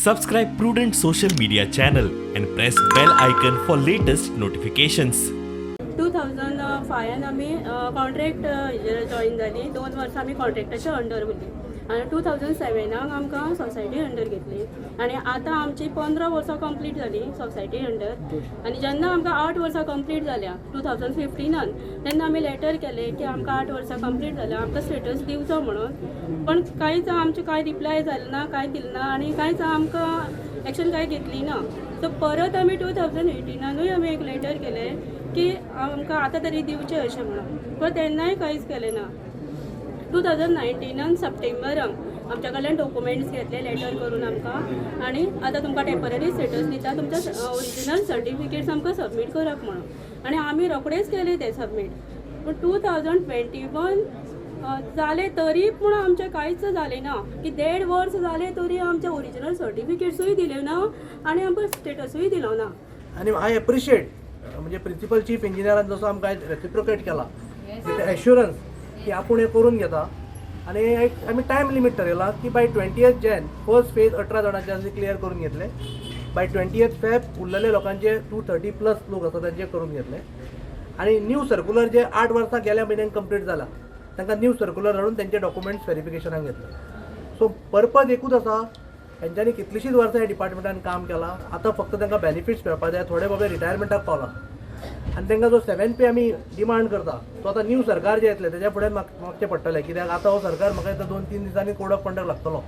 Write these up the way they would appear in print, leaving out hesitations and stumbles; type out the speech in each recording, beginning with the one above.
Subscribe Prudent Social Media channel and press bell icon for latest notifications. 2005 आमी contract हेजेर join जाली. 2 वर्सां आमी कॉन्ट्रॅक्टाच्या अंडर उरली आनी 2007 आमकां सोसायटी अंडर घेतली आनी आतां आमची 15 वर्सां कंप्लीट जाली सोसायटी अंडर. आनी जेन्ना आमकां 8 वर्सां कंप्लीट जाल्या 2015, तेन्ना आमी लेटर केले की आमकां 8 वर्सां कंप्लीट जाल्या, आमकां स्टेटस दिवचो म्हणून. पण कांयच आमचें कांय रिप्लाय जालें ना, कांय दिलें ना आनी कांयच आमकां एक्शन कांय घेतली ना. सो परत आमी 2018नूय आमी एक लेटर केलें की आमकां आतां तरी दिवचें अशें म्हणून, पण तेन्नाय कांयच केलें ना. 2019 सप्टेंबराक आमच्या कडल्यान डॉक्युमेंट्स घेतले लेटर करून आमकां आनी आतां तुमकां टेम्पररी स्टेटस दिता, तुमच्या ओरिजिनल सर्टिफिकेट्स आमकां सबमीट करात म्हणून. आनी आमी रोखडेच केले ते सबमीट. पूण 2021 जालें तरी पूण आमचें कांयच जालें ना की देड वर्स जालें तरी आमचे ओरिजिनल सर्टिफिकेट्सूय दिले ना आनी आमकां स्टेटसूय दिलो ना. आनी I appreciate, म्हणजे प्रिन्सिपल चीफ इंजिनियरान जसो आमकां रेसिप्रोकेट केला विथ एश्युरन्स की आपूण हें करून घेता. आनी एक आमी टायम लिमीट ठरयला की by 20 Jan first phase 18 जाणांचे clear करून घेतले, बाय 20 फेब उरलेले लोकांचे, 230 प्लस लोक आसा तांचे करून घेतले. आनी न्यू सर्कुलर जे 8 वर्सां गेल्या म्हयन्याक कंप्लीट जाला, तांकां न्यू सर्कुलर हाडून तेंचे डॉक्युमेंट्स वेरिफिकेशनाक घेतले. सो पर्पज एकूच आसा. हेंच्यांनी कितलींशींच वर्सां ह्या डिपार्टमेंटान काम केलां. आतां फक्त तांकां बेनिफिट्स मेळपा जाय. थोडे बाबा रिटायरमेंटाक पावला आनी तांकां जो सेवन पे आमी डिमांड करता, तो आतां न्यू सरकार जें येतलें तेज्या फुडें मागचें पडटलें, कित्याक आतां हो सरकार म्हाका दिसता 2-3 दिसांनी कोड ऑफ कंडक्ट लागतलो.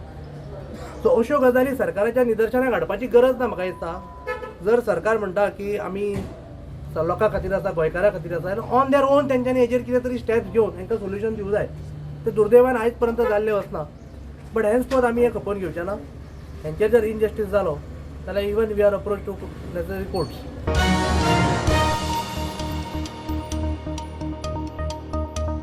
सो अश्यो गजाली सरकाराच्या निदर्शनाक हाडपाची गरज ना. म्हाका दिसता जर सरकार म्हणटा की आमी लोकां खातीर आसा, गोंयकारां खातीर आसा, जाल्यार ऑन their own तेंच्यांनी हेजेर कितें तरी स्टेप्स घेवन तांकां सोल्युशन दिवं जाय. ते दुर्दैवान आयज पर्यंत जाल्लें वचना. बट हेन्सफोर्थ आमी हें खपोवन घेवचे ना. हेंचेर जर इनजस्टीस जालो जाल्यार even we are approach to necessary courts.